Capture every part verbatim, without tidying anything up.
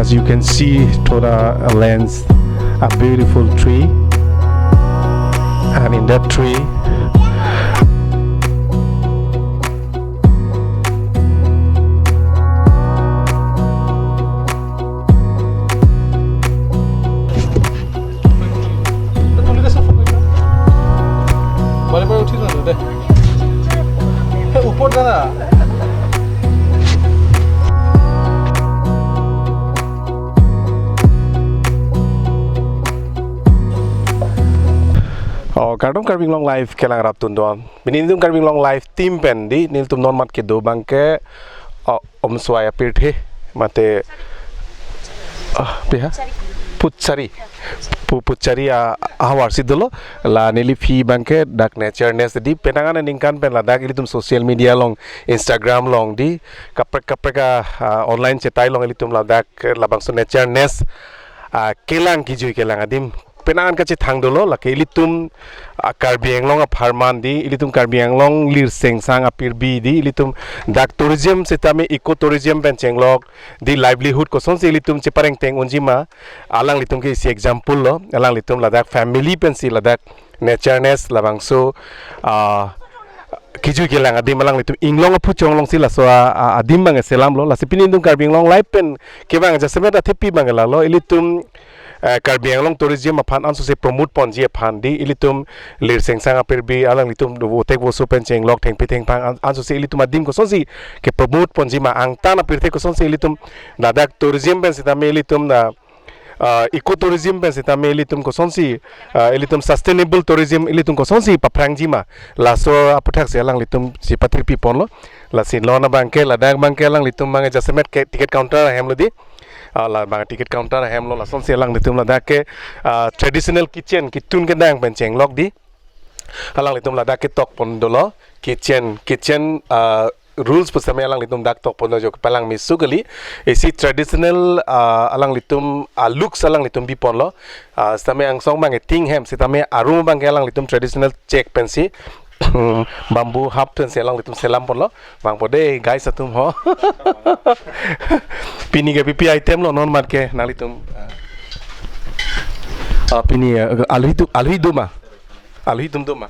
You can see to the lens a beautiful tree, and in that tree, বাৰে বাৰে উঠি নাযাওঁ দে। সেই ওপৰত জানা। Oh, kardom Karbi Anglong Live kelang raptun don. Pini nelitum Karbi Anglong Live team pen di, nelitum non mat kedo abangke, oh, Omswai apirthe, mate, ah, pi ha? Puchari. Pu-, Puchari a-, ahavar si dolo, la neli aphi abangke dak Nature Nest di, penang aningkan pen ladak ilitum social media along, Instagram along di, kaprek kaprek a, ah, online chetai along ilitum ladak, labangso Nature Nest, ah, kelang kijui kelang adim penang an kachethang dolo, lake ilitum, ah, Karbi Anglong apharman di, ilitum Karbi Anglong lirsengsang apirbi di, ilitum dak tourism setame eco tourism pen chenglok di, livelihood kosonsi ilitum cheparengteng unji ma, alanglitum ke isi example lo, alanglitum ladak family pensi ladak Nature Nest labangso, ah, kijui kelang adim alanglitum inglong aphuchong alongsi laso a, a, adim abang selam lo, lasi pini nelitum Karbi Anglong Live pen kevang jasemet athepi abang lalo, ilitum, eh, Karbi Anglong tourism aphan ansose promote ponji aphan di, ilitum lirsengsang apirbi alanglitum do votek voso pen chenglok thengpi thengphang an-, ansose ilitum adim kosonsi ke promote ponji ma, angtan apirthe kosonsi ilitum ladak tourism pen setame ilitum na, ah, eco tourism pen setame ilitum kosonsi, ah, ilitum sustainable tourism ilitum kosonsi paphrangji ma, laso aphuthak si alanglitum si pathirpi ponlo. Lasi non abangke ladak abangke alanglitum abangke jasemet ke ticket counter ahem lo di. Ah, labang ticket counter ahem lo, lasonsi alanglitum ladak ke, ah, traditional kitchen kitun kedang pen chenglok di, alanglitum ladak ketok pon dolo, kitchen, kitchen, ah, rules pu setame alanglitum dak tok pon do jo, palang misu kali. Isi traditional, ah, alanglitum, ah, looks alanglitum bi ponlo. Ah, setame angsong abang ting hem, setame arum abangke alanglitum traditional chek pensi, bamboo hap pensi alanglitum selam ponlo. Vangpo de guys atum ho. Pini ke pi pi item lo non mat ke nanglitum? Ah, pini, ah, alui tu, alui do ma? Alui atum do ma?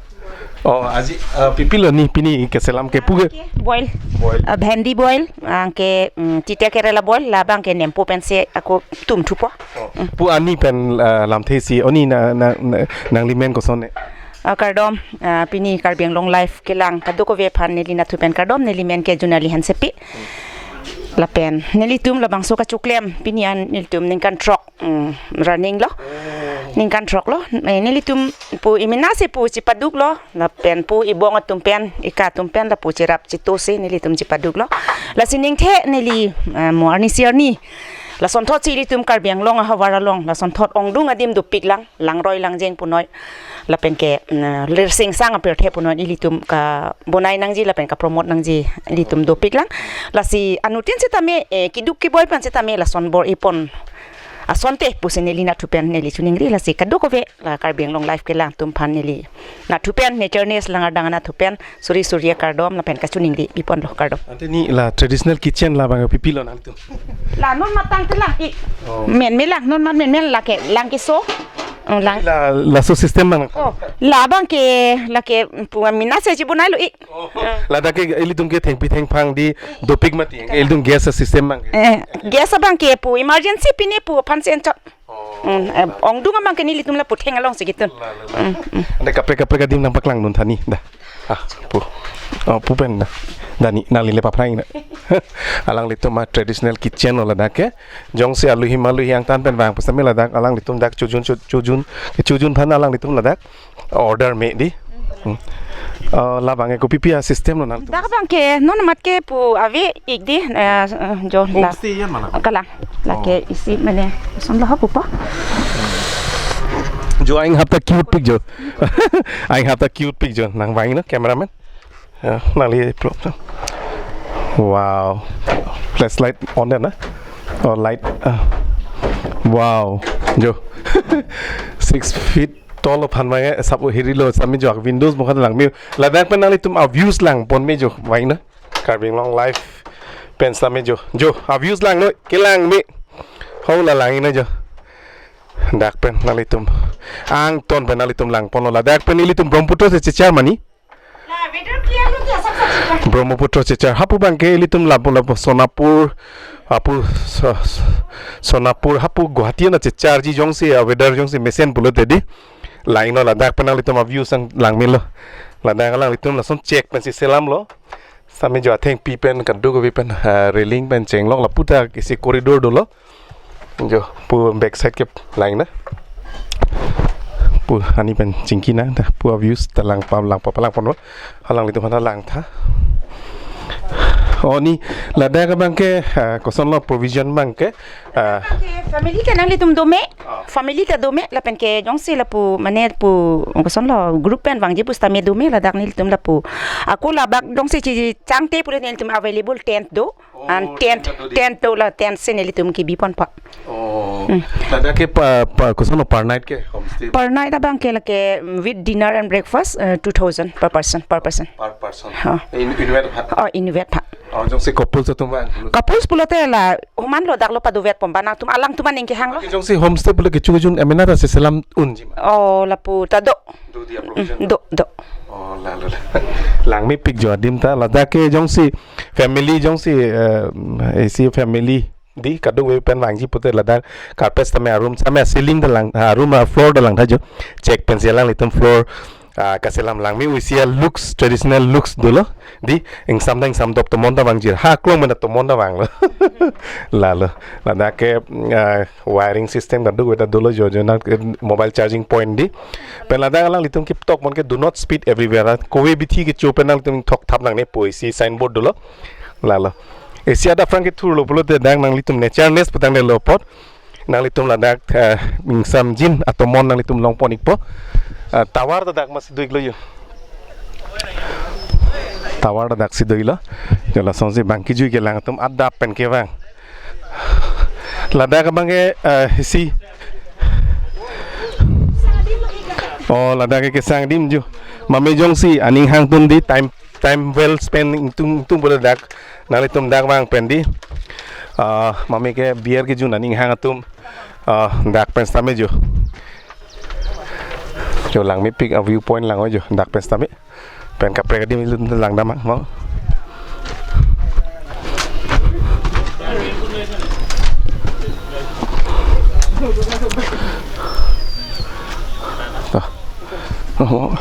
Oh, aji, ah, pi pi lo ni pini keselam ke pu ke? Boil. Boil. Ah, bhendi boil, anke, mm, tita kerela boil, labangke nempo pensi ako tum thupo. Oh. Pu ani pen, ah, lamthe si, oni na, na, na, nanglimen koson ne? Ah, kardom, ah, pini Karbi Anglong Live kelang kadokave aphan neli nathu pen kardom, nelimen ke Junali Hansepi. Lapen nelitum labangso kachoklem pini an nelitum ningkan throk, mm, running lo. Ningkan throk lo. Eh, nelitum pu iminase pu chepaduk lo. Lapen pu ibong atum pen, ika atum pen lapu cherap chetu si nelitum chepaduk lo. Lasi ningthe neli, eh, mo arnisi arni lasonthot si ilitum Karbi Anglong ahavar along lasonthot ongdung adim dopik lang, langroi langjeng punoi. Lapen ke, mm, lirsengsang apirthe punoi ilitum kabonai nangji lapen kapromote nangji ilitum dopik lang. Lasi anuttin setame, eh, keduk keboi pen setame lason bor-i pon asonte pusi neli nathu pen neli choningri, lasi kadokave la Karbi Anglong Live kelang atum aphan neli nathu pen, Nature Nest langardang nathu pen suri suri akardom lapen kachoningri bi ponlo, kardom. Ante ni la traditional kitchen labang pi pi lo nangtum? La non mat tangte lang ik. Oh. Menme lang, non mat menme lang ke, lang keso. Oh, lang. La, laso system abang. Oh, labangke, lake pu iminase chebonai lo ik. Oh. Ladak ke ilitum ke thengpi thengphang di dopik mati, ilitum gas system abang. Eh, gas abangke pu emergency pine pu aphan si enchot. Oh. Mm, eh, ongdung abangke nelitum lapu theng alongsi ketun. La, la, la. Mm, mm. Ante kaprek kaprek adim nangpaklang dun tha ni da. Ah, pu. Oh, pu pen da. Da ni, nangli le paphrang na. Alanglitum a traditional kitchen lo ladak ke. Jongsi aluhi maluhi angtan pen vang pu setame ladak alanglitum dak chojun, cho-, chojun, chojun aphan alanglitum ladak order me di. Hmm. Ah, labang ke kopi pi a system lo nangtum? Dak abangke non mat ke pu ave ik di, eh, eh, jo la. Homestay yan mana? Kalang. Lake isi mane son lo ha pupa. Jo aing hap ta cute pik jo. Aing hap ta cute pik jo. Nangvang no cameraman. Ya, nangli plop. Wow. Flashlight on na? Oh, light. Ah. Wow. Jo. Six feet tall aphan abang, eh, sap hiri lo sami jo, windows bokhan lang me. Ladak pen nanglitum a views lang pon me jo, vang na. Karbi Anglong Live pen sami jo. Jo, a views lang lo, kelang me. Ho la lang-iknoi jo. Dak pen nanglitum angton pen nanglitum langponlo, ladak pen ilitum Brahmaputra si chechar mani. La weather clear lo kya, sak sak chechar. Brahmaputra chechar. Hapu abangke ilitum lapu lapu Sonapur, hapu So-, Sonapur, hapu Guwahati na checharji jongsi, ah, weather jongsi mesen pulote dei. Lang-iknoi, ladak pen nanglitum a-view sang langmelo. Ladak alanglitum lason chek pensi selamlo. Sami jo athengpi pen, kadokave pen, ah, railing pen chenglok, lapu ta isi corridor dolo. Jo, pu back side ke lang-iknoi. Pu ani pen chingki nang ta, pu a-views ta langpa, langpa, langponlo. Alanglitum aphan ta langtha. O ni, ladak abangke, ah, kosonlo provision abangke, ah, Ke family ta nanglitum dome, Ah. family ta dome, lapen ke jongsi lapu mane pu kosonlo group pen vangji pusitame dome, ladak nelitum lapu. Ako labak jongsi chechangte pura nelitum available tent do. Oh, an tent, tent do dei. Tent do, la tent si nelitum kebiponpo. Oh. Hmm. Ladak ke pa, pa, kosonlo per night ke homestay? Per night abangke lake, mm, with dinner and breakfast, uh, two thousand per person, per person. Per person. Ha. In, inwet ha? Oh, inwet ha. Oh, jongsi couples atum vang pulo? Couples pulote la homan lo, dak lo padovetpo, ba nangtum alangtum aning kehanglo. Jongsi homestay pulo kecho kejun amena ta si selam unji ma? Oh, lapu ta do. Do dei a-provision? Mm, do, do. Oh, la, la, la. Langmepik jo adim ta, ladak ke jongsi family jongsi, eh, isi family dei, kadokave pen vangji pute ladak carpet tame a-room tame a-ceiling ta lang, a-room a-floor ta langtha jo. Chek pensi alanglitum floor, ah, kaselam langme, isi a-looks, traditional looks dolo. Dei, ingsam ta ingsam dop tomon ta vangjir. Ha, klong mena tomon ta vanglo. Lalo. Ladak ke, ah, wiring system kadokave ta dolo jo, jo na, eh, mobile charging point dei. Pen ladak alanglitum kiptok mon ke do not spit everywhere. Kove bithi kecho pen nanglitum thokthap nangne pu isi signboard dolo. Lalo. Isi adap aphrang kethurlo pulote dak nanglitum nature nest putangte lo apot. Nanglitum ladak, eh, ingsamjin atomon nanglitum longpon-ikpo. Eh, tower ta dak masi do-iklo jo. Tower ta daksi do-iklo. Jo lasonsi bang kejui kelang atum adap pen kevang. Ladak abangke, eh, isi. Oh, ladak ke kesang adim jo. Mame jongsi aning hang atum dei, time, time well spent ingtung, ingtung pulote dak. Nanglitum dak vang pen dei. Ah, mame ke beer kejun aning hang atum. Ah, dak pen sitame jo. Jo langmepik a-view point lang-o jo, dak pen sitame. Pen kaprek adim ilitum langdam mo. Ah. Oh.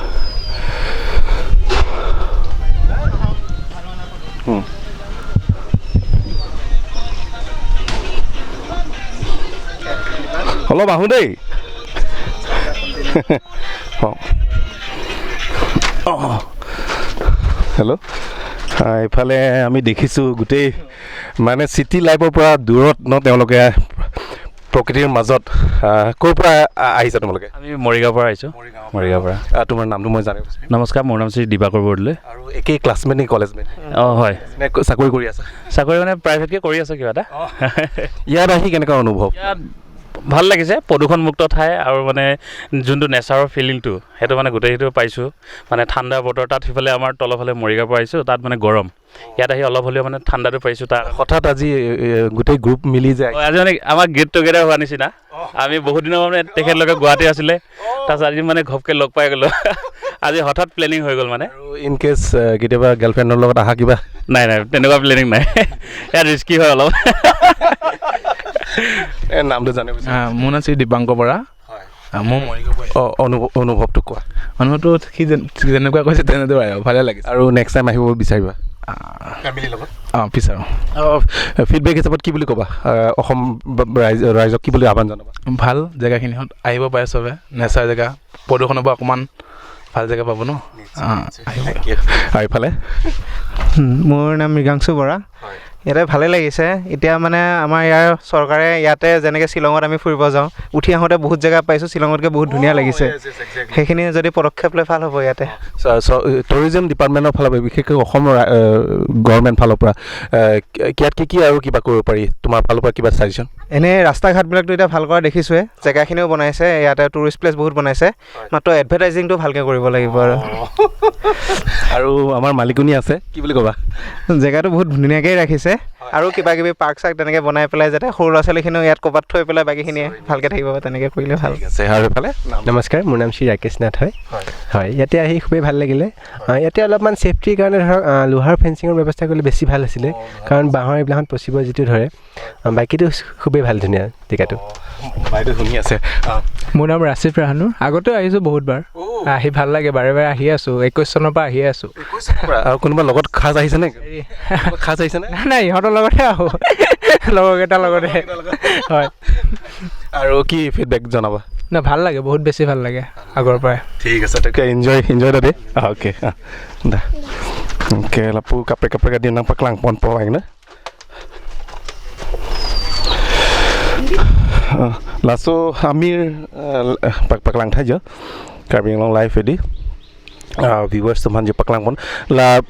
Hmm. Hello, Bahude. Oh. Oh. Hello. Ah, ইফালে আমি দেখিছো গোটেই মানে চিটি লাইফৰ পৰা দূৰত ন তেওঁলোকে প্ৰকৃতিৰ মাজত, আহ, ক'ৰ পৰা, আহ, আহিছা তোমালোকে? আমি মৰিগাঁৱৰ পৰা আহিছো। মৰিগাঁৱৰ পৰা। মৰিগাঁৱৰ পৰা। আহ, তোমাৰ নামটো মই জানিব বিচাৰিম। নমস্কাৰ, মোৰ নাম শ্ৰী দিবাকৰ বৰদলৈ। আৰু একেই ক্লাছমেট নে কলেজমেট? অ, হয়। নে ক-, চাকৰি কৰি আছা? চাকৰি মানে প্ৰাইভেটকে কৰি আছো কিবা এটা। অ। ইয়াত আহি কেনেকুৱা অনুভৱ? ইয়াত ভাল লাগিছে, প্ৰদূষণমুক্ত ঠাই আৰু মানে যোনটো নেচাৰৰ ফিলিংটো, সেইটো মানে গোটেইটো পাইছো। মানে ঠাণ্ডা বতৰ, তাত সিফালে আমাৰ তলফালে মৰিগাঁৱৰ পৰা আহিছো, তাত মানে গৰম। ইয়াত আহি অলপ হ'লেও মানে ঠাণ্ডাটো পাইছো। তাৰ হঠাৎ আজি, এ, এ, গোটেই গ্ৰুপ মিলি যে অ, আজি মানে আমাৰ গেট টুগেডাৰ হোৱা নিচিনা। অ। আমি বহুত দিনৰ মানে তেখেতলোকে গুৱাহাটী আছিলে, অ। তাৰপিছত আজি মানে ঘপকে লগ পাই গ'লো। আজি হঠাৎ প্লেনিং হৈ গ'ল মানে। আৰু ইন কেছ, এ, কেতিয়াবা গাৰ্লফ্ৰেণ্ডৰ লগত আহা কিবা? নাই, নাই, তেনেকুৱা প্লেনিং নাই। ইয়াত ৰিস্কি হয় অলপ। এ, নামটো জানিব বিচাৰিম। আ, মোৰ নাম শ্ৰী দীপাংকৰ বৰা। হয়। আ, মই মৰিগাঁৱৰ পৰা। অ, অনুভৱ, অনুভৱটো কোৱা। অনুভৱটো সি যেন-, যেনেকুৱা কৈছে তেনেদৰে আৰু, ভালে লাগিছে। আৰু নেক্সট টাইম আহিব বিচাৰিবা? আ, ফেমিলিৰ লগত? অ, বিচাৰোঁ। অ, ফিডবেক হিচাপত কি বুলি ক'বা? আ, অসম ব-, ৰাইজ-, ৰাইজক কি বুলি আহ্বান জনাবা? ভাল জেগাখিনিত আহিব পাৰে চবে, নেচাৰ জেগা, প্ৰদূষণৰ পৰা অকণমান ভাল জেগা পাব ন? নিশ্চয়, অ, নিশ্চয়। আহিব। Thank you। আৰু ইফালে? উম, মোৰ নাম মৃগাংশু বৰা। হয়। ইয়াতে ভালে লাগিছে। এতিয়া মানে আমাৰ ইয়াৰ চৰকাৰে ইয়াতে যেনেকে শ্বিলঙত আমি ফুৰিব যাওঁ, উঠি আহোঁতে বহুত জেগা পাইছোঁ, শ্বিলঙতকৈ বহুত ধুনীয়া অ, লাগিছে। Yes, yes, exactly। সেইখিনি যদি পদক্ষেপ লয় ভাল হ'ব ইয়াতে। চ-, চ-, টুৰিজিম ডিপাৰ্টমেণ্টৰ ফালৰ পৰা বিশেষকৈ অসমৰ ৰা-, এ, গভৰ্ণমেণ্ট ফালৰ পৰা, এ, ইয়াত কি কি আৰু কিবা কৰিব পাৰি? তোমাৰ ফালৰ পৰা কিবা ছাজেশ্যন? এনেই ৰাস্তা ঘাটবিলাকতো এতিয়া ভাল কৰা দেখিছোঁৱে, জেগাখিনিও বনাইছে, ইয়াতে টুৰিষ্ট প্লেচ বহুত বনাইছে। হয়। মাত্ৰ এডভাৰটাইজিংটো ভালকে কৰিব লাগিব আৰু। অ। আৰু আমাৰ মালিকনী আছে, কি বুলি ক'বা? জেগাটো বহুত ধুনীয়াকৈ ৰাখিছে। আৰু কিবা কিবি পাৰ্ক চাৰ্ক তেনেকে বনাই পেলাই যাতে সৰু ল'ৰা ছোৱালীখিনিও ইয়াত ক'ৰবাত থৈ পেলাই বাকীখিনিয়ে ভালকে থাকিব, তেনেকে কৰিলে ভাল। ঠিক আছে, আৰু এইফালে? নমস্কাৰ, মোৰ নাম শ্ৰী ৰাকেশ নাথ হয়। হয়। হয়, ইয়াতে আহি খুবেই ভাল লাগিলে। আহ, ইয়াতে অলপমান ছেফটিৰ কাৰণে ধৰক, আহ, লোহাৰ ফেঞ্চিঙৰ ব্যৱস্থা কৰিলে বেছি ভাল আছিলে, অ, লোহাৰ কাৰণ ফেঞ্চিং। বাঁহৰ এইবিলাকত পচিব যিটো ধৰে। আহ, বাকীটো খুবেই ভাল, ধুনীয়া জেগাটো। অ, বাইদেউ শুনি আছে। আহ, মোৰ নাম ৰাছিফ ৰাহানুৰ। আগতেও আহিছোঁ বহুতবাৰ। অ। আহি ভাল লাগে, বাৰে বাৰে আহি আছোঁ। একৈশ চনৰ পৰা আহিয়ে আছোঁ। একৈশ চনৰ পৰা? আৰু কোনোবা লগত খাজ আহিছে নে? হেৰি। কোনোবা খাজ আহিছে নে? নাই, নাই, ইহঁতৰ লগতে আহোঁ। লগৰকেইটাৰ লগতে। লগৰকেইটাৰ লগত। হয়। আৰু কি ফিডবেক জনাবা? না, ভাল লাগে, বহুত বেছি ভাল লাগে আগৰ পৰাই। ঠিক আছে, তাকে enjoy, enjoy dade. Ah, okay. Ah, dah. Okay, lapu kaprek kaprek adim nangpaklang ponpo ang na. Ah, laso amir, ah, pak-, paklang tha jo. Karbi Anglong Live edi. Ah, viewers atum aphan jo paklang pon. La,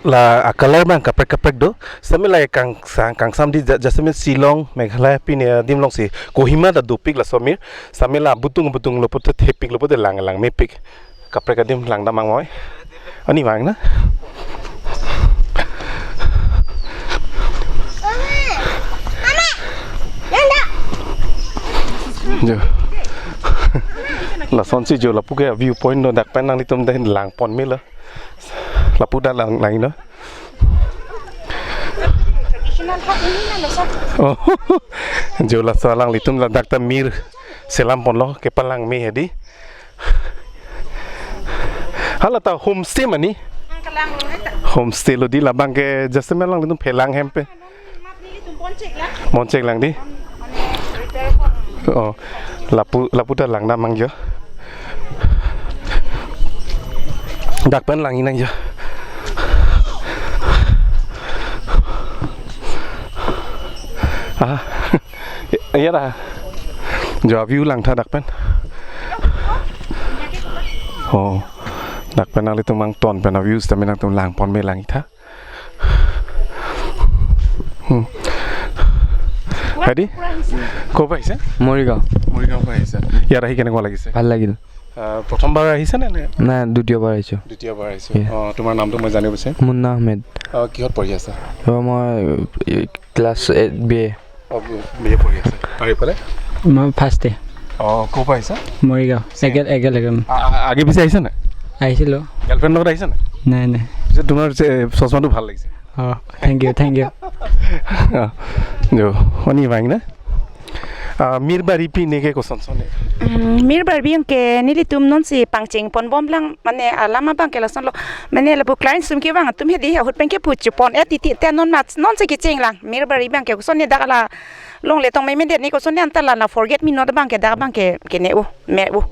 la, ah, color abang kaprek kaprek do. Sami la kangsam, kangsam di ja-, jasemet Shillong, Meghalaya pine adim alongsi Kohima ta dopik laso amir. Sami la butung butung lo pulote thepik lo pulote lang langmepik. Kaprek adim langdam mang moi. Ani vang na. Jo. Lasonsi jo lapu ke view point do, dak pen nanglitum dak lang pon melo. Lapu dak lang lang do. Oh. Jo laso alanglitum ladak ta mir selam ponlo, kepalangme hedi. Hala ta homestay mani? Homestay lo di, labang ke jasemet alanglitum phelang hem pen. Bonchek lang di. Oh, lapu, lapu ta langdam mang jo. Dak pen lang inang jo. Ah, iya dah. Jo view lang tha dak pen. Oh, dak pen nanglitum mang ton pen views tame nangtum lang pon me lang tha. Hmm. Hadi? Ko' pa ahise? Morigaon. Morigaon পৰা আহিছে। ইয়াত আহি কেনেকুৱা লাগিছে? ভাল লাগিল। আহ, প্ৰথমবাৰ আহিছে নে, নে? নাই, দ্বিতীয়বাৰ আহিছোঁ। দ্বিতীয়বাৰ আহিছে। Yeah। অ, তোমাৰ নামটো মই জানিব বিচাৰিম। মুন্না আহমেদ। অ, কিহত পঢ়ি আছা? অ, মই, এ, class eight B A. O, B A পঢ়ি আছা। আৰু এইফালে? মই ফাৰ্ষ্ট ইয়েৰ। অ, ক'ৰ পৰা আহিছা? মৰিগাঁও। ছেম। একে-, একেলগে। আ-, আ-, আগে পিছে আহিছা নাই? আহিছিলোঁ। গাৰ্লফ্ৰেণ্ড লগত আহিছা নাই? নাই, নাই। পিছে তোমাৰ যে চশমাটো ভাল লাগিছে। অ, থেংক ইউ, থেংক ইউ। অ, jo, oni vang na? Ah, mir bari pine ke kosonson ne? Hmm, mir bari abang ke nelitum nonsi pangcheng ponbom lang, mane alam abang ke lasonlo, mane lapu clients atum kevang atum hedi ahut pen kepu chepon, eh, titi te non mat, nonsi kecheng lang. Mir bari abang ke koson ne dak la longle tong memedet ne koson ne anta la na forget me not abang ke dak abang ke kene u, me u.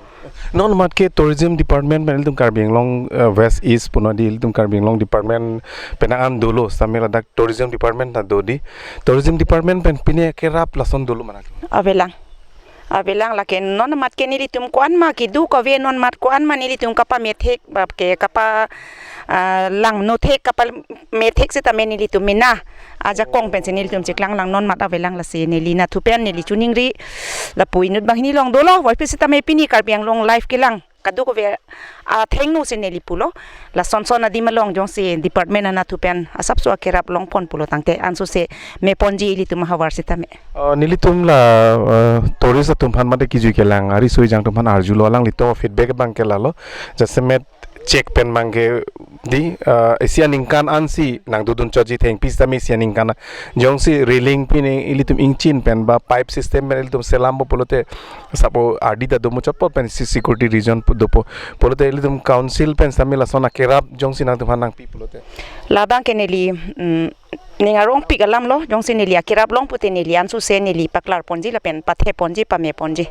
Non mat ke tourism department pen ilitum Karbi Anglong, eh, West East punon di ilitum Karbi Anglong department pen an dolo, sami ladak tourism department ta do di. Tourism department pen pine kerap lason dolo mana? Avelang. Avelang, lake non mat ke nelitum ko-an ma kedo kave, non mat ko-an ma nelitum kapamethek, bap ke kapa, ah, langnothek, kapamethek sitame nelitum mena ajakong pensi nelitum cheklang lang, non mat avelang, lasi neli nathu pen neli choningri, lapu inut banghini along dolo, wai pi sitame pini Karbi Anglong Live kelang kadokave athengno si neli pulo, lasonson adim along jongsi department anathu pen asapso akerap longpon pulo tangte ansose meponji ilitum ahavar sitame. Oh, nelitum la, eh, tourist atum aphan mate kejui kelang, ari sui jang atum aphan arjulo, alanglitum feedback abang ke lalo, jasemet check pen abang ke di, eh, isi aningkan ansi nangdodun chotji thengpi sitame isi aningkan jongsi railing pine ilitum ingchin pen ba pipe system pen ilitum selampo pulote sapo ardi ta domuchotpo pensi security reason pu dopo pulote ilitum council pen sami lason akerap jongsi nangtumphan nangpi pulote. Labang ke neli, mm, ning arongpik alamlo, jongsi neli akerap long pute neli ansose neli paklar ponji lapen pathe ponji, pame ponji.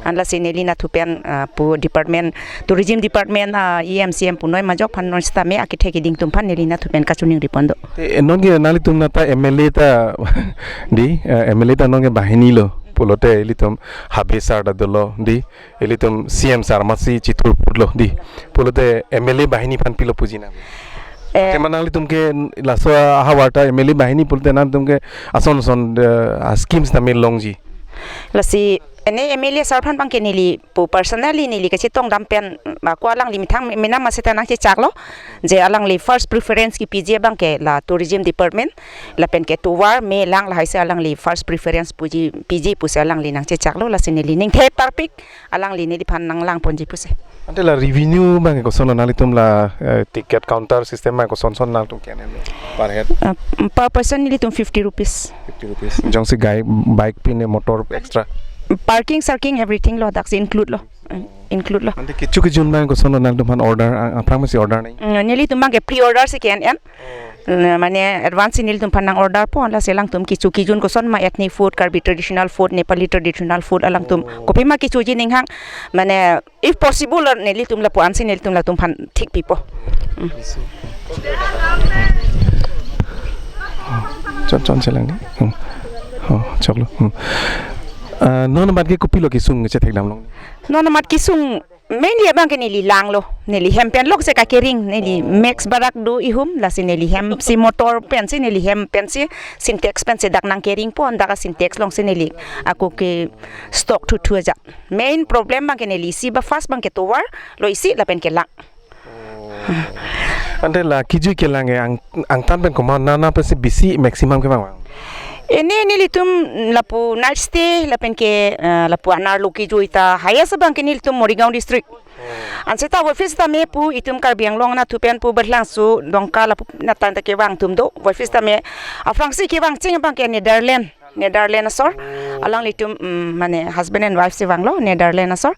An lasi neli nathu pen, ah, pu department, tourism department, ah, E M C M punoi majok aphan non sitame akethe keding atum aphan neli nathu pen kachoningri pon do. Te, eh, non ke nanglitum nata M L A ta di, eh, M L A ta non ke banghini lo pulote ilitum Habe sir ta dolo di, ilitum C M sir masi chithurpur lo di, pulote M L A banghini aphan pilo puji na? Eh. Tema nanglitum ke laso ahavar ta M L A banghini pulote nangtum ke ason ason, eh, a schemes ta me longji. Lasi Ene M L A sir aphan abangke neli pu personally neli kachetongdam pen, mm, ako alangli methang menam maseta nangchechaklo. Je alangli first preference kipiji abangke la tourism department. Lapen ke tovar me lang lahai si alangli first preference puji piji pusi alangli nangchechaklo, lasi neli ningthe parpik alangli neliphan nanglangponji pusi. Ante la revenue abang koson lo nanglitum la, eh, ticket counter system abang koson son nanglitum ke-en lo per head? Uh, per person nelitum fifty rupees. Fifty rupees. Jongsi gai bike pine motor extra. Parking, sarking, everything lo, daksi include lo. Mm, include lo. Ante kecho kejun abang koson lo nanglitum aphan order, ah, aphrang masi order nangji? Mm, nelitum abangke pre-order si ke-en-en. Oh. Mane advance si nelitum aphan nang-order pon, lasi alangtum kecho kejun koson ma ethnic food, Karbi traditional food, Nepali traditional food alangtum. Oh. Kopima kechoji ninghang, mane if possible nelitum lapu-an si nelitum latum aphan thik pipo. Mm. Chon chon chelang ni. Hmm. Oh, choklo. Hmm. Ah, non amat ke kopilo kesung chethekdam long? Non amat kesung mainly abangke neli langlo, neli hem pen lok se kakering, neli mix barak do ihum, lasi neli hem si motor pensi, neli hem pensi, Sintex pensi dak nangkering pon, dak a-Sintex alongsi neli ako ke stock thuthu aja. Main problem abangke neli isi ba first abangke tovar lo, isi lapen ke lang. Ante la kejui kelang ke ang, angtan pen komat nana pensi bisi maximum kevang vang? Ene nelitum lapu night stay lapen ke, eh, lapu anerlo kejui ta highest abangke nelitum Morigaon district. Ansi ta West Vista me pu itum Karbi Anglong anatthu pen pu Berlangso, Dongka lapu natan ta kevang atum do. West Vista me aphrangsi kevang ching abangke Netherlands. Netherlands asor. Oh. Alanglitum, mm, mane husband and wife si vanglo Netherlands asor.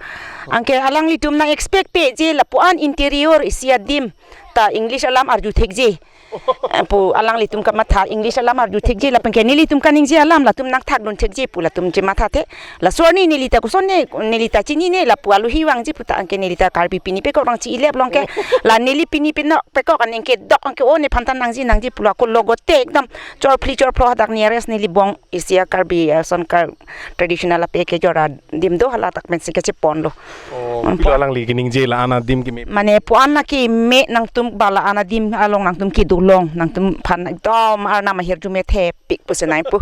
Anke alanglitum nang-expect peji lapu-an interior isi adim ta English alam arju thekji. Eh, pu alanglitum kamatha English alam arju thekji lapen ke nelitum kaningje alam latum nangthakdun thekji pu latum chemathathe. Laso arni neli ta kosonne, neli ta chinine lapu alohi vangji pu ta, anke neli ta Karbi pini pekok rang chi-ilep along ke. La neli pini pekok, pekok aning kedok anke o nephan ta nangji nangji pu la ako logote ekdam chorphli chorphro hadak nearest neli bong isi a-Karbi, eh, ason Kar traditional ape kejor adim do, haladak pensi kacheponlo. Oh, hmm, kopilo alangli keningje la-an adim keme? Mane pu-an na keme nangtum ba la-an adim along nangtum kedo long, nangtum aphan ekdom arnam ahirjume thepik pusi nai pu.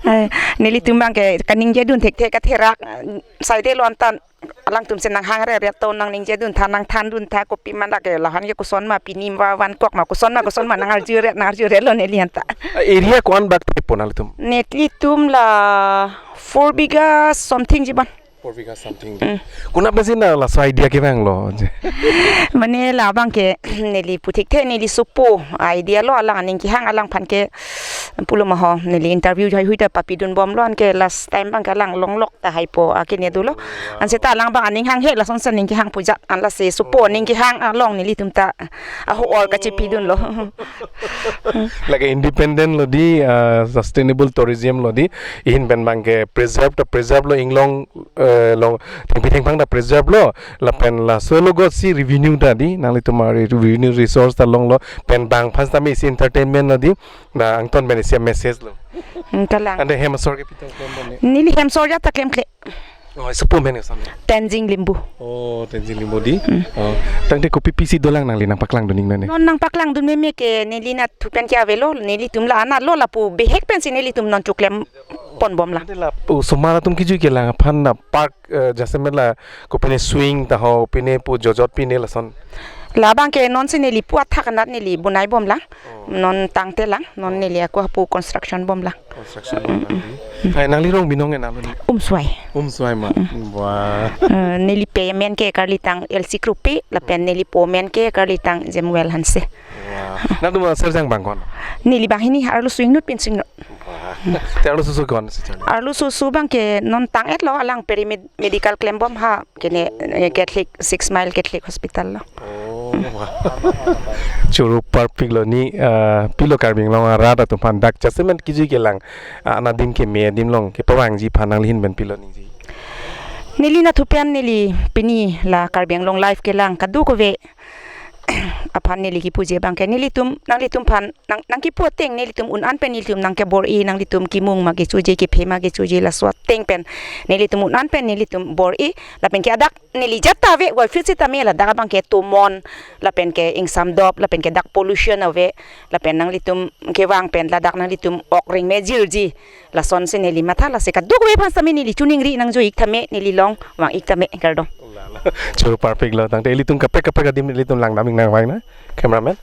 Eh, nelitum abangke kaningjedun thekthe katherak, eh, saide lo antan alangtum si nanghangre ret to nangningjedun tha nangthandun tha kopima lake lahan ke koson ma pini ma vankok ma koson ma koson ma nangarju ret nangarju ret lo neli anta. Area ko-an bak thepo nanglitum? Nelitum la four bigha something ji abang. Four bigha something. Mm. Konat pensi na laso idea kevanglo? Mane la abangke neli pu thekthe neli sopo idea lo, alang aning kehang, alangphan ke pulo ma ho, neli interview jai hui ta papidunbomlo, anke last time abangke alang longlok ta haipo akene dolo. Ansi ta alang abang aning hanghe, lason sa aning kehang pu ajat, an lasi sopo aning kehang along nelitum ta aho or kachepidunlo. Lake independent lo dei, ah, sustainable tourism lo dei, ihin pen abangke preserve ta preserve lo, inglong, eh, long thengpi thengphang ta preserve lo, lapen laso logot si revenue ta dei, nanglitum a-revenue resource ta longlo, pen bang aphan sitame isi entertainment lo dei, la angton pen isi a-message lo. Hmm, kalang. Ante hem asor ke pitang klem bom ne? Neli hem asor ajat ta klemkle. Oh, sopo amen ke samne? Tenzing Limbu. Oh, Tenzing Limbu dei. Hmm. Oh, tangte kopi pisi dolang nangli nangpaklangdun ning mane? Non nangpaklangdun meme ke neli anatthu pen ke avelo, nelitum la anat lo lapu bihek pensi nelitum non choklem ponbomlang. Ante la osomar atum kejui kelang aphan na park, eh, jasemet la kopine swing ta ho, pine pu jojot pine lason. La abangke nonsi neli pu athak anat neli bonaibomlang. Oh. Non tangtelang, non neli ako hapu construction bomlang. Construction bomlang dei. Hai, nangli rong binong ke nangli? Umswai. Umswai ma. Mm. Wah. Eh, neli pe amen ke karlitang Elsie Kropi, lapen neli po amen ke karlitang Jemuel Hanse. Wah. Nangtum asar jang bang ko-an? Neli banghini, arloso ingnut pinso ingnut. Wah. Te arloso oso ko-an si chang? Arloso oso abangke non tang-etlo, alang paramed-, medical klembom ha kene, eh, Catholic, Six Mile Catholic Hospital lo. Oh, wah. Choro parpiklo ni, eh, pilo Karbi Anglong arat atum aphan dak jasemet kejui kelang, ah, anadim keme adim along kepavangji aphan nangli ahin pen pilo ningje? Neli anatthu pen neli pini la Karbi Anglong Live kelang kadokave aphan neli kipuji abangke nelitum, nanglitum aphan, nang, nangkipu ateng nelitum un-an pen nelitum nangkebor-i, nanglitum kimung ma kechoji, kephe ma kechoji, laso ateng pen nelitum un-an pen nelitum bor-i, lapen ke adak neli jat ta ave, kopi sitame ladak abangke tomon, lapen ke ingsamdop, lapen ke dak pollution ave, lapen nanglitum kevang pen ladak nanglitum ok ring me jirji. Lasonsi neli matha, lasi kadokave aphan sitame neli choningri nangjo-ik tame, neli long vang-ik tame, kardom. Lalo. Choro parpik lo, tangte ilitum kaprek kaprek adim ilitum langdam ingnang vang na, cameraman.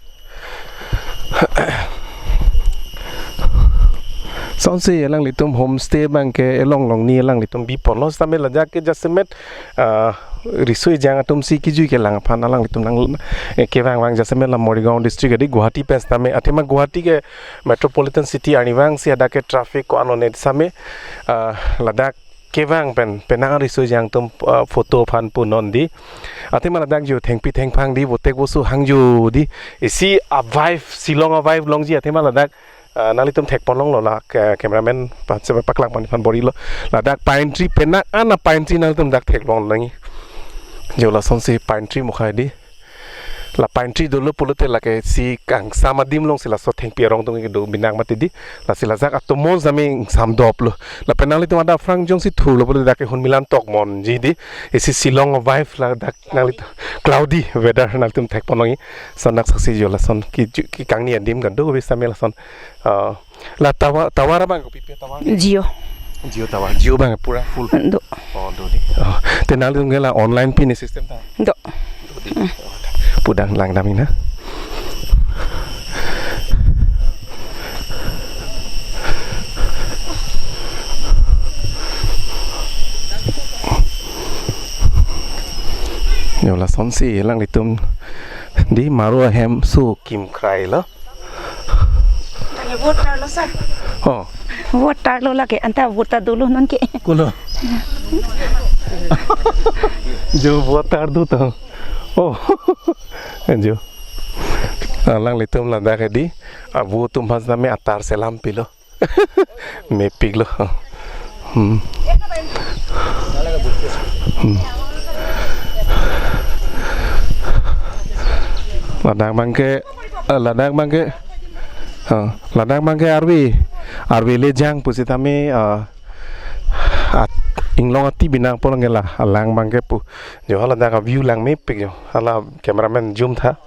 Lasonsi alanglitum homestay abangke elong longni alanglitum biponlo, sitame lajak ke jasemet, ah, riso ejang atumsi kijui kelang aphan alanglitum nang, eh, kevang vang jasemet la Morigaon district adi Guwahati pen sitame, athema Guwahati ke metropolitan city arni vangsi hadak ke traffic ko-an one sitame, ah, ladak kevang pen penang riso ejang atum, ah, photo aphan punon di. Athema ladak jo thengpi thengphang di, botek bosu hangjo di. Isi a-vibe, Shillong a-vibe longji athema ladak, ah, nanglitum thekponlonglo la, ke-, cameraman pa-, se paklang pon aphan bor-ilo. Ladak pine tree penang an a-pine tree nanglitum dak theklong nangji. Jo lasonsi pine tree mukhai di. La pine tree dolo pulote lake si kangsam adim alongsi laso thengpi arong atum kedo binang mati di. Lasi lajak atomon sitame ingsamdoplo. Lapen nanglitum adap aphrang jongsi thurlo pulote dak ke Hunmilan Tok monji di. Isi Shillong a-vibe ladak nanglitum cloudy weather nanglitum thekponlongji. Lason dak saksi jo lason ki, ki kangni adim kadokave sitame lason. Ah, la tower, tower abang kopi pi tower? Jio. Jio tower. Jio abang pura full. Do. Oh, do di. Oh, te nanglitum ke la online pini system ta? Do. Pu dak langdam ing na. Jo lasonsi alanglitum di maro ahem su kimkrai lo. Vote tarlo sa. Oh. Vote tarlo lake, anta vote ta dolo non ke. Kulo. Jo vote tar do to. Oh. Jo. Alanglitum ladak ke di, avo atum aphan sitame atar selam pilo. Mepik lo. Hmm. Hmm. Ladak abangke, eh, ladak abangke, eh, ladak abangke arve, arve le jang pusitame, eh, at-, inglong ati binang polong ke la, alang abangke pu. Jo ladak a-view lang mepik jo. Hala cameraman zoom tha.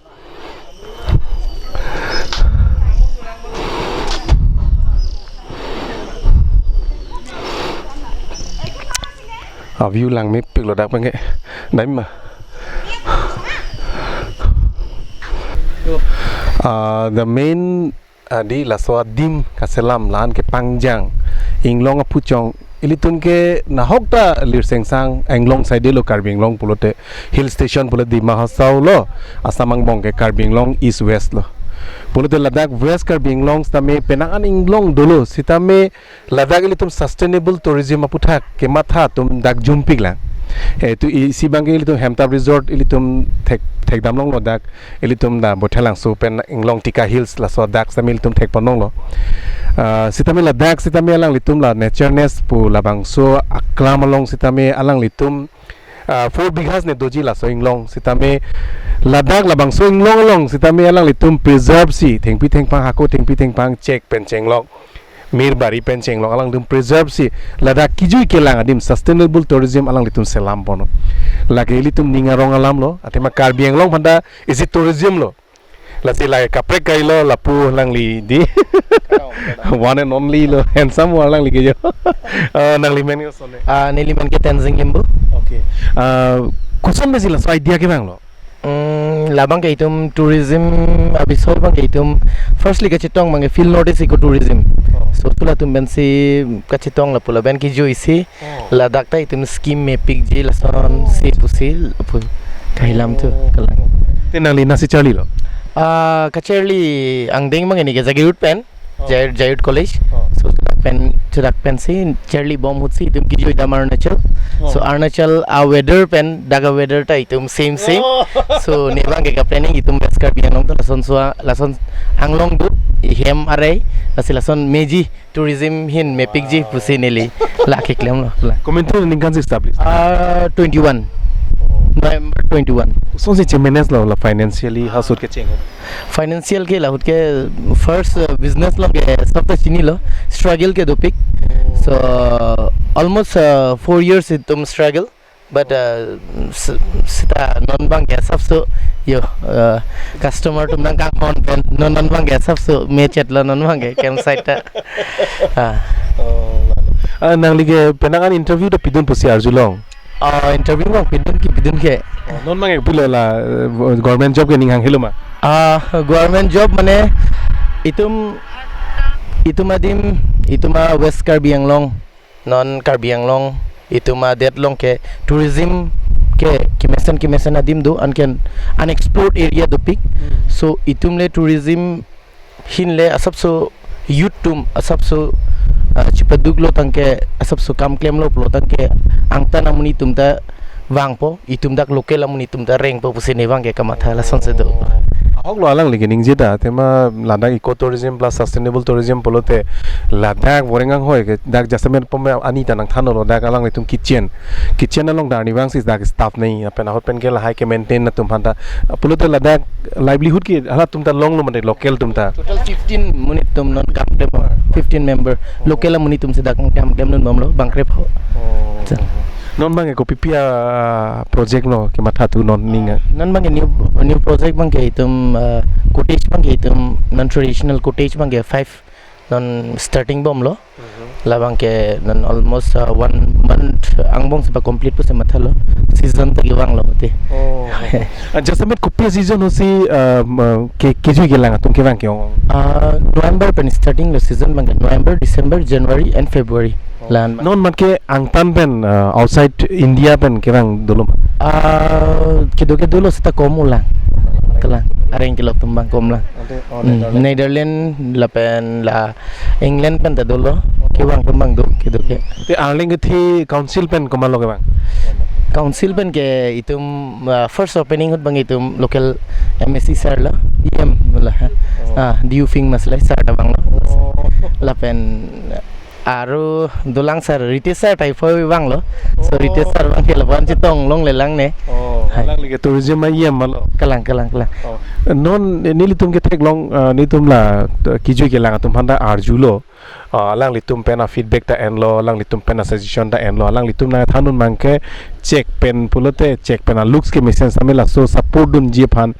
A-view lang mepik lo dak abangke. Daim ma. Ah, the main, ah, di laso adim kaselam la-an ke Pangjang. Inglong aphuchong ilitum ke nahok ta Lirsengsang Anglong side lo, Karbi Anglong pulote hill station pulote Dima Hasao lo, Assam angbong ke Karbi Anglong East West lo. Pulote ladak West Karbi Anglong sitame penang an inglong dolo sitame ladak ilitum sustainable tourism aputhak kematha atum dak jumpik lang. Eh, tu isi abangke ilitum Hemtap Resort ilitum thek, thekdam longlo dak. Ilitum dak Bothelangso pen Inglong Tika Hills laso dak sitame ilitum thekponlonglo. Ah, sitame ladak sitame alanglitum la Nature Nest pu labangso aklam along sitame alanglitum, ah, four bighas ne doji laso inglong sitame ladak labangso inglong along sitame alanglitum preserve si thengpi thengphang, hako thengpi thengphang chek pen chenglok, mir bari pen chenglok, alanglitum preserve si ladak kijui kelang adim sustainable tourism alanglitum selam ponlo. Lake ilitum ning arong alam lo, athema Karbi Anglong aphanta isi tourism lo. Lasi la kaprek kai lo lapu alangli di. One and only lo, handsome one alangli ke jo. Ah, nangli men ke kosonne? Ah, neli men ke Tenzing Limbu. Okay. Ah, koson besi laso idea kevanglo? Hmm, labang ke itum tourism abisoy abang ke itum firstly kachetong abang ke Feel North East Eco Tourism. Oh. So tu latum pensi kachetong lapu lapen kijui si Oh. ladak ta itum scheme mepikji lasonsi pusi lapu kahilam tu Oh. kalang. Te nangli nasi charlilo? Ah, kacharli angdeng abang ke neli ke Jagiroad pen. Oh. Jai-, Jagiroad College. Oh. So, chudak pen, chudak pensi, charlibom ahutsi, itum kijui dam Arunachal. Oh. So, Arunachal a-weather pen, dak a-weather ta itum same, same. Oh. So, ne abang ke ka-planning itum West Karbi Anglong ta lason sua, lason Anglong do, ihem arei, lasi lason meji tourism ahin mepikji Wow. pusi neli la keklemlo, la. Komantu ningkan si establish? Ah, twenty-one. Oh. November twenty-one. Kosonsi che-manage lo, la financially ha ahut kecheng? Financial ke lahut ke first, uh, business along ke sabta chinilo, struggle ke dopik. So almost, uh, four years itum struggle, but, uh, s-, seta non abang ke asapso, yo, uh, customer atum nangkanghon pen non, non abang ke asapso me chet lo non abang ke campsite ta. Ah. Oh, lalo. Ah, nangli ke penang an interview ta pidun pusi arjulong. Ah, interview abang pidun ke, pidun ke. Oh, non abang ke pilo la, eh, government job ke ning hang helo ma? Ah, government job mane itum, itum adim, itum a-West Karbi Anglong, non Karbi Anglong, itum adet along ke tourism ke kemesen kemesen adim do, anke unexplored area dopik. Hmm. So itum le tourism ahin le asapso youth atum asapso, ah, chipaduk lo tangte asapso kam klemlo pulo tangte angtan amonit atum ta vangpo, itum dak local amonit atum ta rengpo pusi ne abang ke kamatha lasonsi do. Ahok lo alangli ke ningje ta, tema ladak eco tourism plus sustainable tourism pulote ladak voreng anghoi ke dak jasemet pome ani ta nangthanlo, dak alanglitum kitchen, kitchen along ta arnivang si dak staff nei, lapen ahut pen ke lahai ke-maintain atum aphan ta, pulote ladak livelihood ke halatum ta longlo mane local atum ta. Total fifteen monit atum non kam klem, fifteen member. Local amonit atum si dak kam klemdun bomlo, bang krep ho. Oh. Sa. Non abang ke kopi pi a project lo kemathathu non ning a? Non abang ke new, new project abang ke itum, uh, cottage abang ke itum non traditional cottage abang ke five non starting bomlo. Mhm. Labang ke non almost, uh, one month angbong si ba complete pusi mathalo. Season ta kevanglo mati. Oh. Ah, jasemet kopi season ahut si, uh, ma, ke, kejui kelang atum kevang ke-ong? Ah, November pen starting lo season abang ke. November, December, January and February. Oh. Lan. Non mat ke angtan pen, uh, outside India pen kevang dolo ma? Ah, kedo kedo lo seta kom ulang. Kelang. Areng kelok atum abang kom lang. Ante, oh, hmm, Netherlands. Netherlands lapen la England pen ta dolo, kevang atum abang do, kedo ke. Te arleng kethe council pen komatlo kevang? Council pen ke itum, ah, first opening ahut abang itum local M A C sir lo, E M lo, ha. Oh. Ah, Diu Phing Maslai sir ta vanglo. Oh. Lapen aro dolang sir, Ritesh sir ta iphoi vanglo. So, oh, Ritesh sir abang ke lapu-an chetong longle lang ne. Oh, hai. Alangli ke tourism a-E M ma lo? Kelang, kelang, kelang. Oh. Non nelitum ketheklong, ah, nelitum la, ah, kejui kelang atum aphan ta arjulo. Ah, alanglitum pen a-feedback ta enlo, alanglitum pen a-suggestion ta enlo, alanglitum nangthandun abang ke chek pen pulote chek pen a-looks kemesen sitame laso support dunji aphan,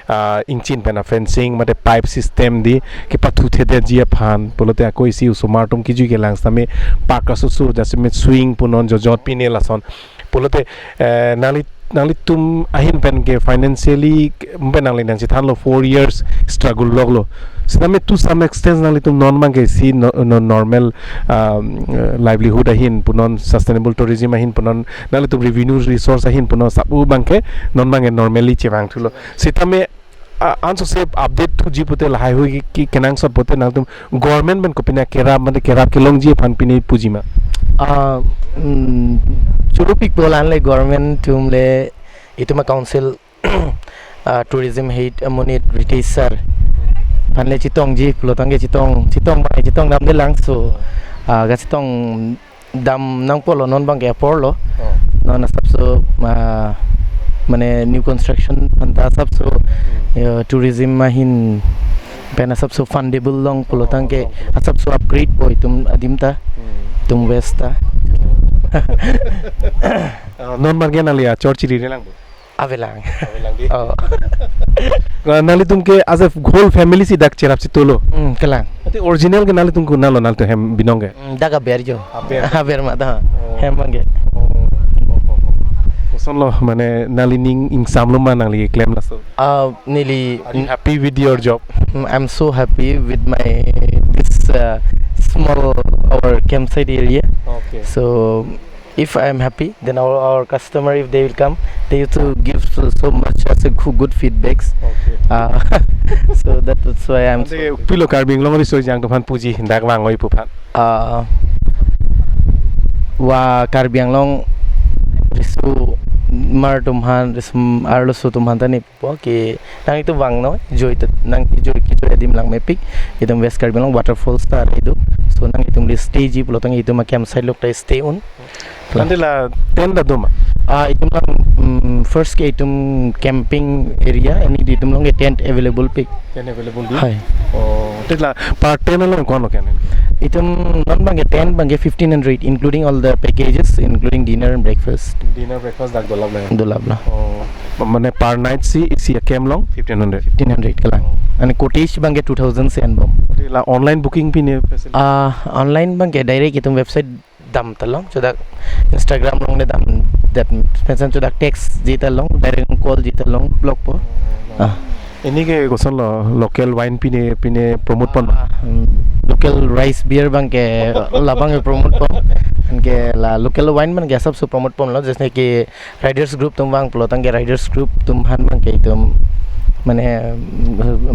ah, ingchin pen a-fencing mate pipe system di kepathuthedetji aphan pulote ako isi osomar atum kejui kelang sitame park asoso jasemet swing punon jojot pine lason pulote, eh, nangli, nanglitum ahin pen ke financially ke, pen nangli nangchethanlo four years struggle loklo. Sitame to some extent nanglitum non abang ke si no, no, normal, um, eh, livelihood ahin punon sustainable tourism ahin punon nanglitum revenue resource ahin punon sabu abang ke non abang ke normally chevangthulo. Sitame, ah, ansose update thuji pute lahai hui ke, ke, kenangsot pute nangtum government pen kopine kerap mate kerap kelongji aphan pine puji ma? Ah, mm, choro pikpo lan le government atum le itum a-council, ah, tourism head amonit Ritesh sir aphan le chetongji pulo tangte chetong, chetong abang chetong damde lang so, ah, kachetong dam nangpo lo non abang ke apor lo. Oh. Non asapso, ah, mane new construction aphan ta asapso, hmm, eh, tourism ahin pen asapso fundable long pulo tangte, oh, long pulo, asapso upgrade po itum adim ta, hmm, itum West ta. Ah, non abang ke nangli achor chiri re lang bo? Avelang. Avelang di. Oh. Ah, nanglitum ke as a whole family si dak cherap si tolo? Hmm, kelang. Ante original ke nanglitum konatlo, nanglitum hem binong ke? Hmm, dak aber jo. Aber. Aber ma ta. Oh. Hem abang ke. Oh. Kosonlo, mane nangli ning ingsamlo ma nangli klem laso? Ah, neli. Are you happy with your job? Hmm, I'm so happy with my, this, uh, small, our campsite area. Okay. So, if I am happy, then our, our customer, if they will come, they used to give so, so much as a goo-, good feedbacks. Okay. Uh, so that, that's why I'm so happy. Ante pilo Karbi Anglong riso-ejang atum aphan puji dak vang oi pu aphan? Uh, wa Karbi Anglong risomar atum aphan, riso arloso atum aphan ta ne po ke nangtum vangnon, joi tet, nang kejoi kejoi adim lang mepik, itum West Karbi Anglong waterfalls ta redo. So nangtum le stay ji pulo tangte itum a-campsite along ta stay un. Ante la tent ta do ma? Ah, itum lang, mm, first ke itum camping area, and itum along ke tent available pik. Tent available di? Hai. Oh, te la per tent along ko-an lo ke? Itum non abang ke tent abang ke fifteen hundred, including all the packages, including dinner and breakfast. Dinner, breakfast dak dolap le? Dolap lo. Oh, ma-, mane per night si isi a-camp along fifteen hundred? Fifteen hundred kelang. Oh. And cottage abang ke two thousand si anbom. Te la online booking pine facility? Ah, online abang ke direct itum website damtha long, chudak Instagram along ne dam, that pensan chudak text jitha long, direct call jitha long, blog po. Ah. Ini ke koson lo, local wine pine, pine promote pon? Ah, hmm. Local rice beer abang ke labang ke promote pon. Anke la local wine abang ke asap so promote ponlo, jaise ki riders group atum vang pulo tangte riders group atum aphan abang ke itum mane,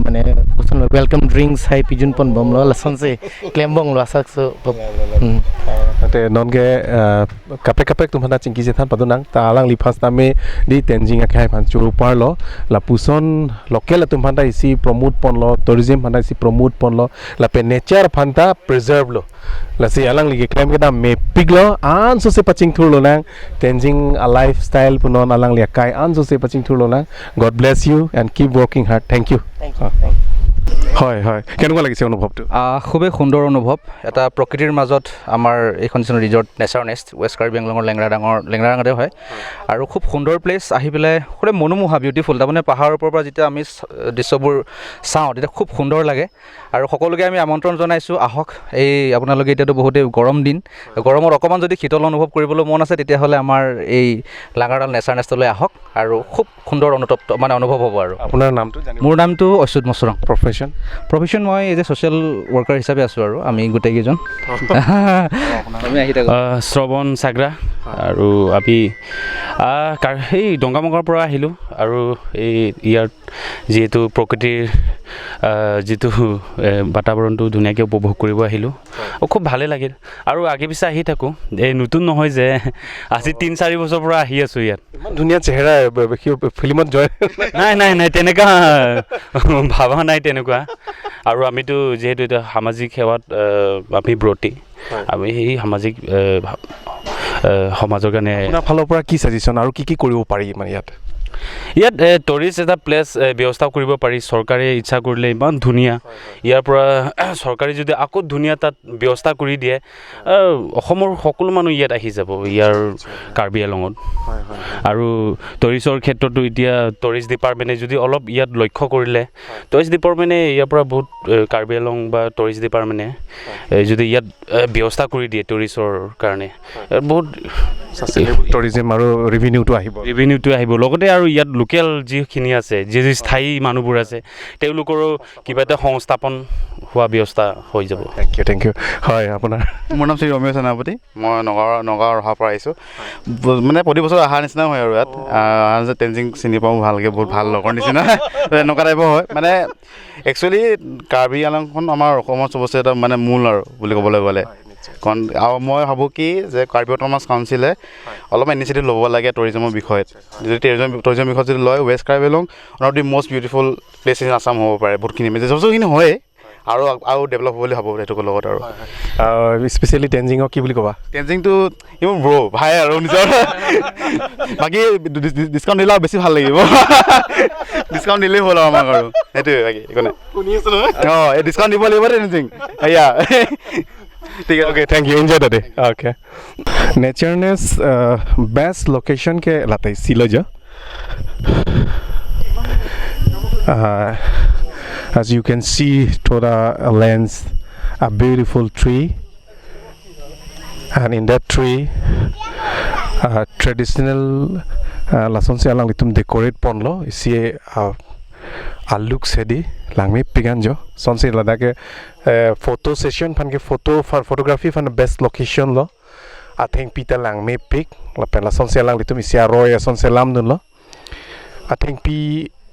mane koson lo, welcome drinks hai pijun ponbomlo, lasonsi klembomlo asak so. Ya, ya, ya. Hmm. Ah, ante non ke, ah, kaprek kaprek atum aphan ta chingki chethan padun nang, ta alangli first time di Tenzing akhei aphan choro parlo, lapuson local atum aphan ta isi promote ponlo, tourism aphan ta isi promote ponlo, lapen nature aphan ta preserve lo. Lasi alangli keklem kedam mepik lo, ansose pachingthur lonang, Tenzing a lifestyle pu non alangli akai ansose pachingthur lonang. God bless you and keep working hard. Thank you. Thank you. Ah. Thank you. হয়, হয়। কেনেকুৱা লাগিছে অনুভৱটো? আহ, খুবেই সুন্দৰ অনুভৱ। এটা প্ৰকৃতিৰ মাজত আমাৰ এইখন যিখন resort Nature Nest, west Karbi আংলঙৰ লেংৰা ডাঙৰ, লেংৰা ডাঙৰে হয়। আৰু খুব সুন্দৰ প্লেচ, আহি পেলাই খুবেই মনোমোহা, বিউটিফুল। তাৰমানে পাহাৰৰ ওপৰৰ পৰা যেতিয়া আমি চ-, দৃশ্যবোৰ চাওঁ, তেতিয়া খুব সুন্দৰ লাগে। আৰু সকলোকে আমি আমন্ত্ৰণ জনাইছোঁ, আহক, এই আপোনালোকে এতিয়াতো বহুতেই গৰম দিন, গৰমত অকণমান যদি শীতল অনুভৱ কৰিবলৈ মন আছে, তেতিয়াহ'লে আমাৰ এই লাঙাৰডাল নেচাৰ নেষ্টলৈ আহক আৰু খুব সুন্দৰ অনুতপ্ত, মানে, অনুভৱ হ'ব আৰু। আপোনাৰ নামটো জানিব? মোৰ নামটো অচ্যুত মচুৰাং। প্ৰফেশ্যন? প্ৰফেশ্যন মই এজ এ ছ'চিয়েল ৱৰ্কাৰ হিচাপে আছোঁ আৰু আমি গোটেইকেইজন। আমি আহি থাকোঁ। আহ, শ্ৰৱণ চাগৰা। হয়। আৰু আমি, আহ, কাৰ-, সেই দংগামগৰ পৰা আহিলোঁ আৰু এই ইয়াৰ যিহেতু প্ৰকৃতিৰ, আহ, যিটো, এ, বাতাবৰণটো ধুনীয়াকৈ উপভোগ কৰিব আহিলোঁ। হয়। অ, খুব ভালেই লাগিল। আৰু আগে পিছে আহি থাকোঁ। এই নতুন নহয় যে, আজি তিন চাৰি বছৰৰ পৰা আহি আছোঁ ইয়াত। ইমান ধুনীয়া চেহেৰা, ব-, ব-, কি ফিল্মত জয়। নাই, নাই, নাই, তেনেকুৱা ভাবা নাই তেনেকুৱা। আৰু আমিতো যিহেতু এতিয়া সামাজিক সেৱাত, আহ, আমি ব্ৰতী। হয়। আমি সেই সামাজিক, আহ, ভা-, আহ, সমাজৰ কাৰণে আপোনাৰ ফালৰ পৰা কি ছাজেশ্যন আৰু কি কি কৰিব পাৰি মানে ইয়াত? ইয়াত, এ, টুৰিষ্ট এটা প্লেচ, এ, ব্যৱস্থা কৰিব পাৰি। চৰকাৰে ইচ্ছা কৰিলে ইমান ধুনীয়া। হয়, হয়। ইয়াৰ পৰা চৰকাৰে যদি আকৌ ধুনীয়া তাত ব্যৱস্থা কৰি দিয়ে, আহ, অসমৰ সকলো মানুহ ইয়াত আহি যাব ইয়াৰ কাৰ্বি আংলঙত। হয়, হয়, হয়। আৰু টুৰিষ্টৰ ক্ষেত্ৰতো এতিয়া টুৰিষ্ট ডিপাৰ্টমেণ্টে যদি অলপ ইয়াত লক্ষ্য কৰিলে, হয়। টুৰিষ্ট ডিপাৰ্টমেণ্টে ইয়াৰ পৰা বহুত, এ, কাৰ্বি আংলং বা টুৰিষ্ট ডিপাৰ্টমেণ্টে, হয়। এ, যদি ইয়াত, এ, ব্যৱস্থা কৰি দিয়ে টুৰিষ্টৰ কাৰণে, হয়। ইয়াত বহুত ছাষ্টেইনেবল টুৰিজিম আৰু ৰেভিনিউটো আহিব। ৰেভিনিউটো আহিব, লগতে আৰু ইয়াত লোকেল যিখিনি আছে, যি যি স্থায়ী মানুহবোৰ আছে, তেওঁলোকৰো কিবা এটা সংস্থাপন হোৱা ব্যৱস্থা হৈ যাব। Thank you, thank you. হয়, আপোনাৰ? মোৰ নাম শ্ৰী ৰমেশ সেনাপতি। মই নগাঁৱৰ, নগাঁও ৰহাৰ পৰা আহিছোঁ। ব-, মানে, প্ৰতি বছৰ অহাৰ নিচিনা হয় আৰু ইয়াত। অ। আহ, অহা যে টেনজিং চিনি পাওঁ ভালকৈ, বহুত ভাল লগৰ নিচিনা। এনেকুৱা টাইপৰ হয়। মানে, একচুৱেলি কাৰ্বি আংলংখন আমাৰ অসমৰ চবতছে এটা, মানে, মূল আৰু বুলি ক'বলৈ গ'লে। হয়, নিশ্চয়। কাৰণ, আৰু মই ভাবোঁ কি যে কাৰ্বি অট'নমাছ কাউন্সিলে, হয়। অলপমান ইনিচিয়েটিভ ল'ব লাগে টুৰিজিমৰ বিষয়ত। যদি টুৰিজিম, টুৰিজিম বিষয়ত যদি লয়, west Karbi Anglong one of the most beautiful place in Assam হ'ব পাৰে বহুতখিনি। মানে, যথেষ্টখিনি হয়েই। আৰু, আৰু ডেভেলপ হ'ব বুলি ভাবোঁ সেইটো লগত আৰু। হয়, হয়। আহ, স্পেচিয়েলি টেনজিঙক কি বুলি ক'বা? টেনজিংটো ই মোৰ ব্ৰ', ভাই আৰু নিজৰ। বাকী ডি-, ডি-, ডিছকাউণ্ট দিলে আৰু বেছি ভাল লাগিব। ডিছকাউণ্ট দিলেই হ'ল আৰু আমাক আৰু। সেইটোৱে, বাকী একো নাই। শুনি আছো নহয়। অ', এই ডিছকাউণ্ট দিব লাগিব দেই, টেনজিং। এয়া। ঠিক আছে। Okay, thank you. Enjoy the day. Okay. Nature Nest, uh, best location ke latai silo jo. Uh, as you can see, to the lens, a beautiful tree, and in that tree, uh, traditional, uh, lasonsi alanglitum decorate ponlo, isi, uh, a look sedi langmepik an jo, sonsi ladak ke, uh, photo session aphan ke photo phan photography aphan best location lo. Athengpi ta langmepik, lapen lasonsi alanglitum isi aroi ason selamdunlo. Athengpi,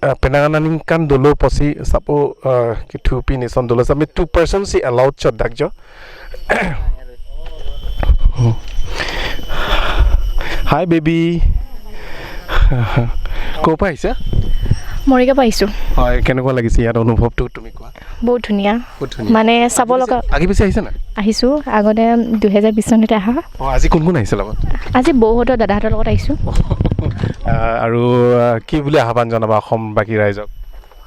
ah, penang aningkan dolo pusi sapo, ah, kethupi ni son dolo sami two person si allowed chot dak jo. Hi baby. Ko pa isa? Morigaon পৰা আহিছোঁ। হয়, কেনেকুৱা লাগিছে ইয়াত অনুভৱটো, তুমি কোৱা? বহুত ধুনীয়া। বহুত ধুনীয়া। মানে চাব আগে পিছে, লগা আগে পিছে আহিছা নাই? আহিছোঁ, আগতে দুহেজাৰ বিশ চনতে আহা। অ, আজি কোন কোন আহিছে লগত? আজি বৌহঁতৰ দাদাহঁতৰ লগত আহিছোঁ। আহ, আৰু, আহ, কি বুলি আহ্বান জনাবা অসমবাসী ৰাইজক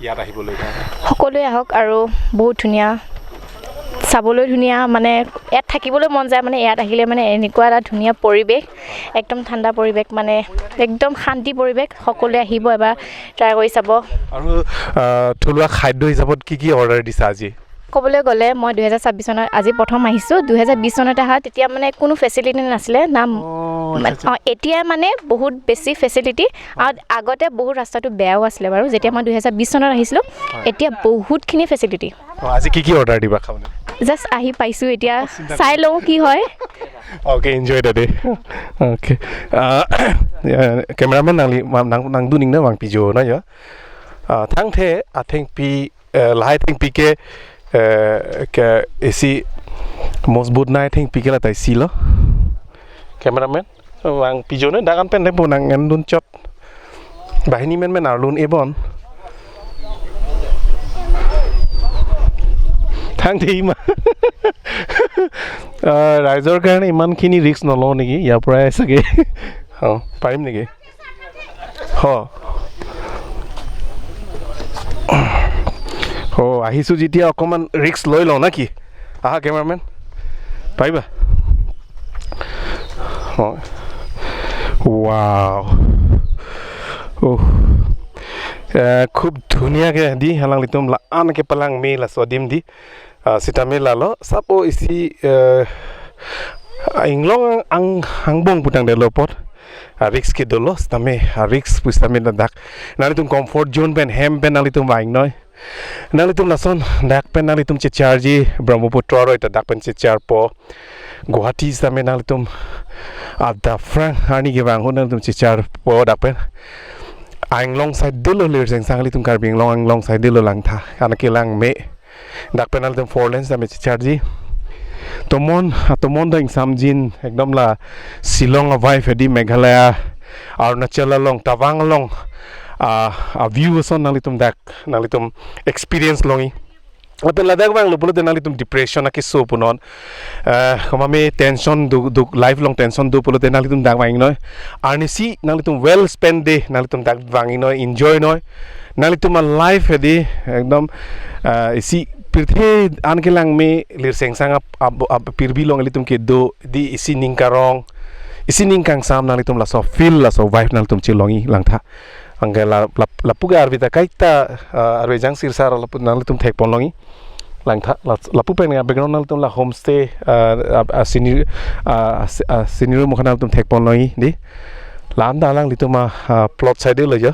ইয়াত আহিবলৈ কাৰণে? সকলোৱে আহক আৰু বহুত ধুনীয়া, চাবলৈ ধুনীয়া, মানে ইয়াত থাকিবলৈ মন যায়, মানে ইয়াত আহিলে মানে এনেকুৱা এটা ধুনীয়া পৰিৱেশ, একদম ঠাণ্ডা পৰিৱেশ, মানে একদম শান্তি পৰিৱেশ। সকলোৱে আহিব, এবাৰ ট্ৰাই কৰি চাব। আৰু, আহ, থলুৱা খাদ্য হিচাপত কি কি অৰ্ডাৰ দিছা আজি? ক'বলৈ গ'লে মই দুহেজাৰ ছাব্বিছ চনত আজি প্ৰথম আহিছোঁ। দুহেজাৰ বিশ চনত অহা, তেতিয়া মানে কোনো ফেচিলিটি নাছিলে না। অ, আচ্ছা, মানে, আচ্ছা। অ, এতিয়া মানে বহুত বেছি ফেচিলিটি। আৰু আগতে বহুত ৰাস্তাটো বেয়াও আছিলে বাৰু, যেতিয়া মই দুহেজাৰ বিশ চনত আহিছিলোঁ। হয়। এতিয়া বহুতখিনি ফেচিলিটি। অ, আজি কি কি অৰ্ডাৰ দিবা খাবলৈ? জাষ্ট আহি পাইছোঁ এতিয়া, অ, চিন্তা চাই লওঁ কি হয়। Okay, enjoy the day. Okay. Ah, ya, cameraman nangli, ma-, nang, nangduning na vangpijo na ya. Ah, thangthe athengpi, eh, lahai thengpi ke, eh, ke isi mosbut nai thengpi ke latai silo. Cameraman, vangpijo ne dakan pen le po nang endun chot. Bahini men men arlun ebon. Thangthe ima. আহ, ৰাইজৰ কাৰণে ইমানখিনি ৰিস্ক নলওঁ নেকি ইয়াৰ পৰাই চাগে। অ, পাৰিম নেকি? হ। অ, আহিছোঁ যেতিয়া অকণমান ৰিস্ক লৈ লওঁ না কি? আহা কেমেৰামেন, পাৰিবা? অ। ৱাও। অহ। এ, খুব ধুনীয়াকৈ দি, alanglitum la-an ke palangme laso adim di. Ah, sitame lalo, sapo isi, eh, inglong ang, angbong putangdetlo apot. Ah, risk ke dolo, sitame, ah, risk pu sitame ladak. Nanglitum comfort zone pen, hem pen nanglitum vangnoi. Nanglitum lason dak pen nanglitum checharji, Brahmaputra aroi ta dak pen checharpo. Guwahati sitame nanglitum adaphrang arni kevang ahut nanglitum checharpo dak pen. Anglong side dolo Lirsengsang, nanglitum Karbi Anglong Anglong side dolo langtha. Anak ke langme. Dak pen nanglitum four lanes sitame checharji. Tomon, ah, tomon ta ingsamjin, ekdom la Shillong a-vibe hedi, Meghalaya, Arunachal along, Tawang along, ah, a-view ason nanglitum dak, nanglitum experience longji. Lapen ladak vanglo pulote nanglitum depression akeso punon. Eh, komatne tension do, do, life along tension do pulote nanglitum dak vangnoi. Arnisi nanglitum well spend day, nanglitum dak vangnoi, enjoy noi. Nanglitum a-life hedi, ekdom, eh, isi pirthe an ke langme Lirsengsang ap, ap, ap, pirbi along nanglitum kedo di isi ning karong, isi ning kangsam nanglitum laso feel, laso vibe nanglitum chelongji langtha. Anke la, la, lapu ke arve ta kaita, ah, arve jang sirsar lapu nanglitum thekpon longji. Langtha, la, lapu pen ya background nanglitum la homestay, ah, ah, ah, scenery, ah, ah, sce-, ah, scenery mukha nanglitum thekpon longji di. La-an ta alanglitum a, ah, plot side lo jo.